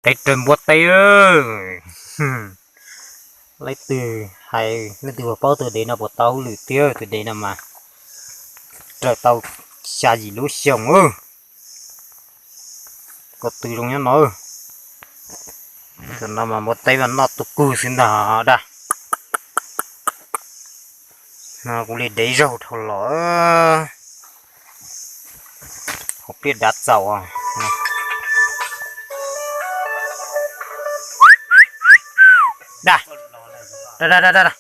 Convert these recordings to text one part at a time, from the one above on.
Dev raws npua teb. Leej twg hais leej twg puas paub tus dev no puas tau hauj lwm thiab, tus dev no mas raws tau xya yim lub xyoo. Ko tw zoo nyob no. Tus no mas npua teb mas noj tus kug xwb ntag dag. No kuv li dev zaug dhau los. Hauv pliaj dav txaus. Dag, dag, dag, dag, dag.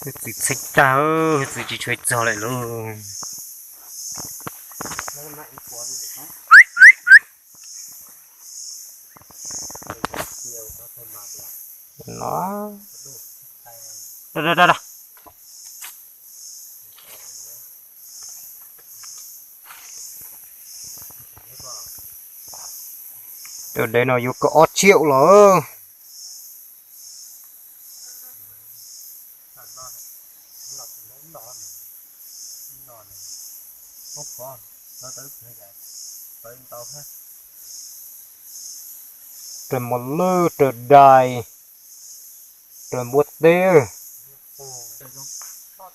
Hwj txwv txheeb tag, hwj txwv tsis tshua txog lawm lauj. No. Dag, dag, dag, dag. Tus dev no yuav kaum ob tsiaum los. Raws mos lwj, raws dais, raws npua teb.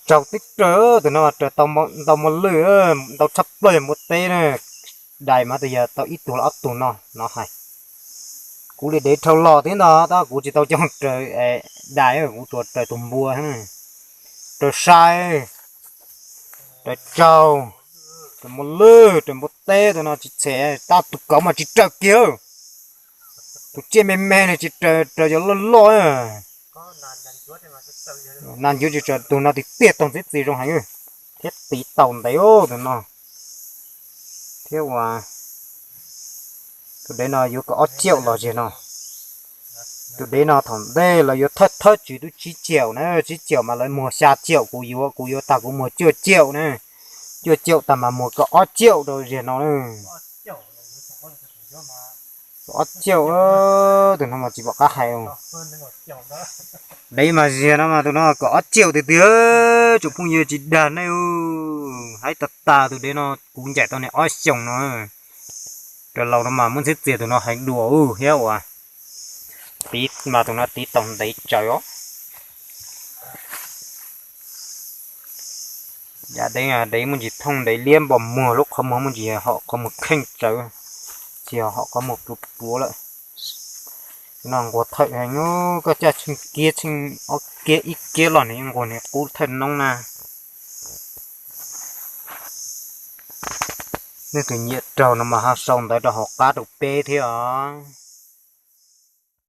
Tsaug tib raws, tus no raws ntau mos lwj, ntau tshaj plaws npua teb na. Dais mas tus yog tau ib tug los ob tug no no hais. Kuv li dev dhau los thiab ntag, tab kuv tsis tau coj raws dais, kuv tsuas raws tus npua, raws sai, raws tsaug, raws mos lwj, raws npua teb, tus no tsis txhem, tab tus kauv mas tsis raws kiag. Tus tsiaj me me no tsis raws, raws cov loj loj. Nas ncuav tsis raws, tus no tiag tiag taug ntxiv txiv zoo heev thiab tiv tau ntev tus no. Thiab ua tus dev no yuav kaum ob tsiaum los ziag no. Tus dev no thaum ntej lawv yuav thawj thawj tswv tub tsib tsiaum na, tsib tsiaum mas lawv muag xya tsiaum, kuv yuav, kuv yuav tag kuv muag cuaj tsiaum na. Cuaj tsiaum tag mas muag kaum ob tsiaum rau ziag no na. Kaum ob tsiaum, tus no mas tsis pom qab hais. Dev mas ziag no mas tus no kaum ob tsiaum tiag tiag, tsoom phooj ywg tsis dag nej. Haib tas tas, tus dev no kuv ncaim tau niag ob xyoos no. Raws laus no mas muab ntxhiab txias tus no heev dua thiab ua. Tiv mas tus no tiv tau ntev tsawv os. Yam dev, dev muaj ntsis thooj, dev liab npos muag, lub qhov muag muaj ntsis hom qhov muag kheej tsawv, tsis hom qhov muag pluav pluav lawm. No nquag thawm heev, koj caj tsheej kiab tsheej ob kiab ib kiab los nws yeej nquag, nws qub thawj noob na. Nej tus nyiam raug no mas ho sau ntawv rau hauv qab rau peb thiab os.